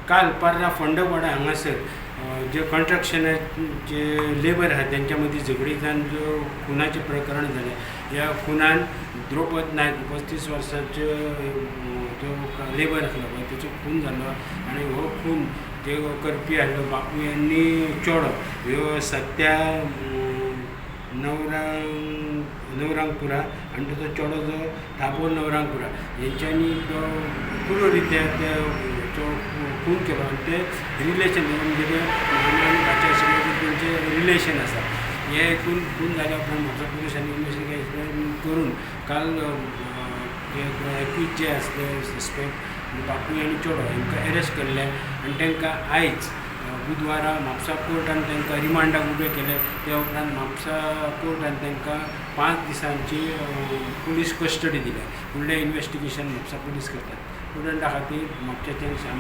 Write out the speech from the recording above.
काल पर्रा फोंडकवाडा हांगासर जे कंस्ट्रक्शनाचे लेबर आहात तेंच्या मदीं झगडी जावन जो खुनाचें प्रकरण जालें, ह्या खुनान द्रौपद नायक 35 वर्सांच्यो जो लेबर आसलो पळय तेचो खून जालो आनी हो खून जे करपी आसलो बापूय आनी चेडो ह्यो सत्या नवरांगपुरा आनी ताचो चेडो जो थापो नवरांगपुरा हेंच्यांनी तो क्रूर रित्या तो खून केलो आनी ते रिलेशन म्हणजे ते मामा आनी भाचे आशिल्ले तेंचें रिलेशन आसा. हे खून खून जाल्या उपरांत म्हापसा पुलिसांनी इन्वेस्टिगेशन करून काल जे एक्यूज जे आसले सस्पेक्ट बापूय आनी चेडो हेंकां एरेस्ट केल्ले आनी तांकां आयज बुधवारा म्हापसा कोर्टान तांकां रिमांडाक उबे केले. त्या उपरांत म्हापसा कोर्टान तांकां 5 दिसांची पुलीस कस्टडी दिल्या. फुडलें इन्वेस्टिगेशन म्हापसा पुलीस करतात. स्टुडंटा खातीर म्हापशेंच्यान श्याम.